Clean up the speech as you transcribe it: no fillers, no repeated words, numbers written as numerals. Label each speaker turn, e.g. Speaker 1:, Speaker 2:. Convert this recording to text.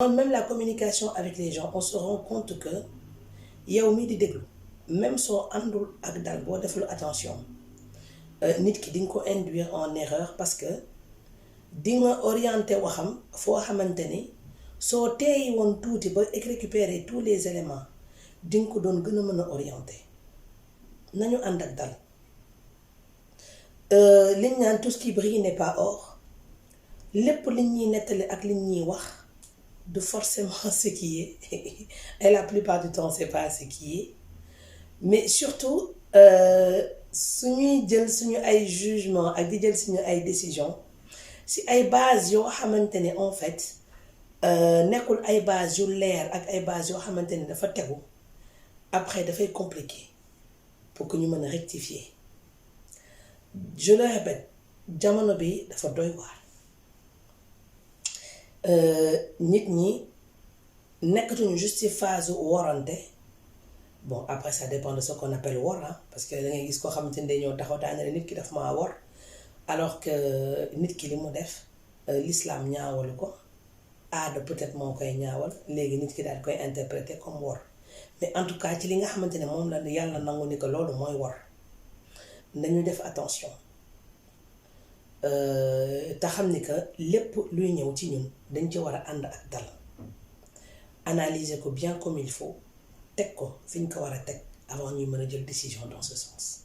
Speaker 1: Même la communication avec les gens, on se rend compte que yow mii di déglu même soo àndul ak dal boo deful attention nit ki di nga ko induire en erreur parce que di nga orienté waxam foo xamante ni soo teeyi woon tuuti ba récupérer tous les éléments di nga ko doon gën a mën a orienté nañu ànd ak dal liñ naan tout ce qui brille n'est pas or lépp liñ ñuy nettali ak liñ ñuy wax de forcément ce qui est et la plupart du temps c'est pas ce qui est mais surtout suñuy jël suñu ay jugement ak di jël suñu ay décision si ay base yoo xamante ne en fait nekkul ay base yu leer ak ay base yoo xamante ne dafa tegu après dafay compliqué pour que ñu mën a rectifier je le répète jamono bi dafa doy waar nit ñi nekkatuñu juste ci phase worante bon après ça dépend de ce qu'on appelle wor parce que da ngay gis koo xamante ni day ñëw taxaw daane nit ki daf maa wor alors que nit ki li mu def l'islam ñaawalu ko aada peut-être moo koy ñaawal léegi nit ki daal koy interpréter comme wor mais en tout cas ci li nga xamante ne moom la yàlla nangu ni que loolu mooy wor nañu def attention te xam ni que lépp luy ñëw ci ñun dañ ci war a ànd ak dal analyser ko bien comme il faut teg ko fi ñu ko war a teg avant ñuy mën a jël décision dans ce sens.